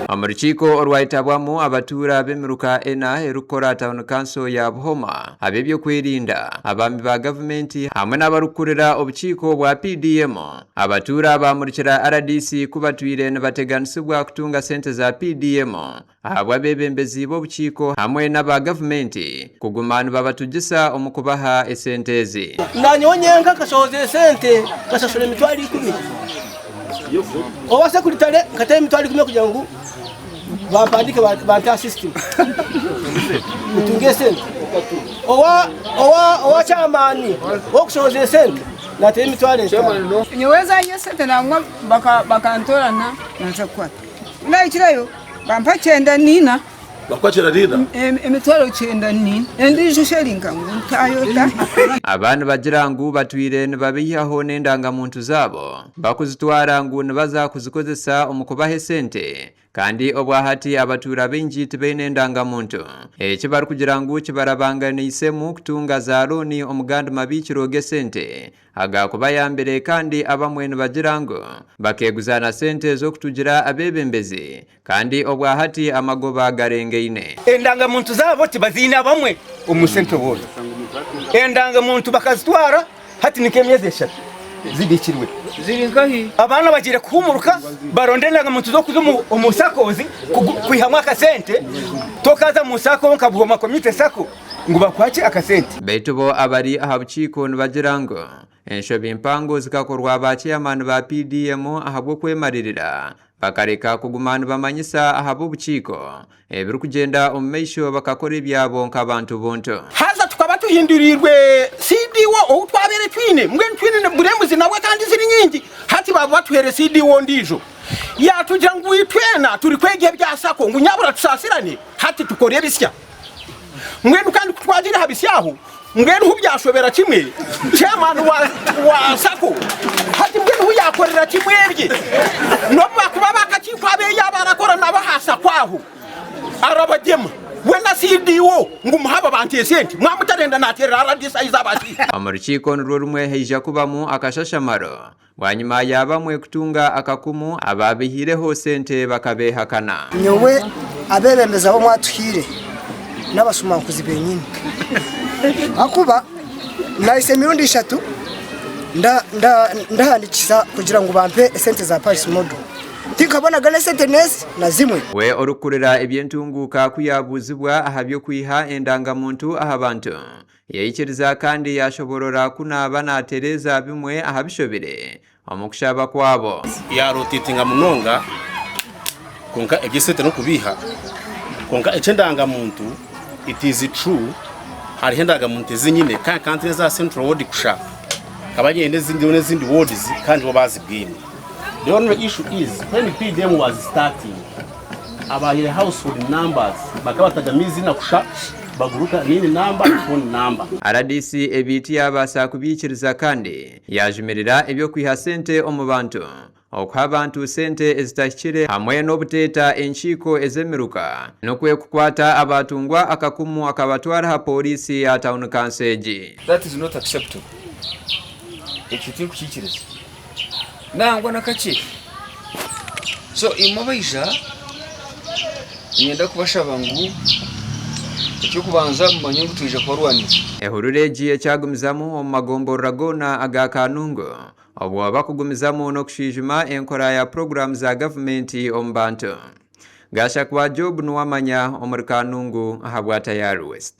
Omu rukiiko orwayetabwamu abatuura b'emiruka ena erikukora tauni kanso ya Buhoma, ab'ebyokwerinda, abaami ba gavumenti hamwe n'abarikukurira obukiiko bwa PDM, abatuura baamurikira rdc ku batwire nibateganisibwa kutunga sente za PDM ahabw'abeebembezi b'obukiiko hamwe n'aba gavumenti kuguma nibabatugisa omu kubaha esente ezi. Naanyowe nyenka nkashohoza esente nkashashura emitwaro ikumi. Owa sekuritare nkatayo emitwaro ikumi kugira ngu bampandiike bante aha sisitimu ntunge esente. Owa owa owa kyamaani ow'okushohoza esente naatayo emitwaro etaano. Nyowe ezangye esente nangwa bakantoorana naaza kukwata. Ku naahikireyo Bampa kyenda niina. Bakuha kyenda niina? Emitwaro kyenda niina. Endiijo shi eri nka ngu ntaayo ota? Aba nibagira ngu batwire nibabaihaho n'endangamuntu zaabo bakuzitwara ngu nibaza kuzikozesa omu kubaha esente kandi obwahati abatuura baingi tibaine ndangamuntu eki barikugira ngu kibarabanganiisemu kutunga za looni omu gandi mabiikiro g'esente Agaakubayambire kandi abamwe nibagira ngu bakeeguza na sente z'okutugira abeebembezi kandi obwahati amagoba garengaine. Endangamuntu zaabo tibaziine abamwe omu Central Ward. Endangamuntu bakazitwara hati ni nk'emyezi eshatu zibiikirwe. Abaana bagiire kuhuumuruka baronde endangamuntu z'okuza omu SACCOs kwihamu akasente tokaza mu SACCO nka Buhoma Community SACCO. Ngu bakuha ki akasente? Beitu bo abari aha bukiiko nibagira ngu enshobi mpango zikakorwa ba chairman ba PDM ahabw'okwemaririra bakareka kuguma nibamanyisa aha b'obukiiko ebirikugyenda omu maisho bakakora ebyabo nk'abantu buntu. Haza tukaba tuhinduriirwe CDO ou twabaire twine, mbwenu twine buremuzi nabwe kandi ziri nyingi, hati baaba batuhaire CDO ondiijo. Yaatugira ngu itwena turikwega ebya sacco ngu nyabura tusaasirane hati tukore ebisya. Mbwenu kandi ku twagiire aha bisya aho, mbwenu hu byashobera kimwe, chairman wa, wa sacco hati mbwenu hu yaakorera kimwe ebye, n'obu baakuba ab'akakiiko abeeye abu arakora nabo aha sacco aho, arabagyema we na CDO ngu muhe aba bantu esente, mwamutarenda naateerera RDC ahi zaabaasiire. Omu rukiiko nirwo rumwe haija kubamu akashashamaro Bwanyima ya bamwe kutunga akakumu, abaabaihireho sente bakabeehakana. Nyowe abeebembezi abu mwatuhaire n'abashumankuzi benyini. Ahakuba nahitsya emirundi eshatu ndahandiikisa kugira ngu bampe esente za Paris Model. Tinkabonaga n'esente n'ezi na zimwe. We orikukurira eby'entunguuka ku yaabuuzibwa aha by'okwiha endangamuntu aha bantu, Yaikiriza kandi yaashoboorora ku naaba naatereeza bimwe aha bishobire omu kushaba kwabo. Yaarotetinga munonga kwonka eby'esente n'okubiiha kwonka eky'endangamuntu it is true hariho endangamuntu ezi nyine kandi nkaba ntiine eza central ward kusha nkaba nyine n'ezindi n'ezindi wards kandi bo baazibwine. The only issue is when PDM was starting abahaire household numbers bakaba batagamu eiziina kusha baguruka name number na phone number. Rdc ebi tiyaabaasa kubiikiriza kandi yaajumirira eby'okwiha sente omu bantu, okuha abantu sente ezitahikire hamwe n'obuteeta enkiiko ez'emiruka nikwo kukwata abaatungwa akakumu akabatwara aha pooriisi ya tauni kanso egi. That is not acceptable. Ekyo tinkukiikiriza nangwa na kakye. So imwe abaija niinyenda kubashaba ngu eky'okubanza mumanye ngu twija kubarwanisa. Ehururu egi ekyagumizamu omu magomborora goona aga Kanungu obwo bakugumizamu n'okushwijuma enkora ya puroguraamu za gavumenti omu bantu. Gashakwa Job Nuwamanya omuri Kanungu ahabwa Tayari West.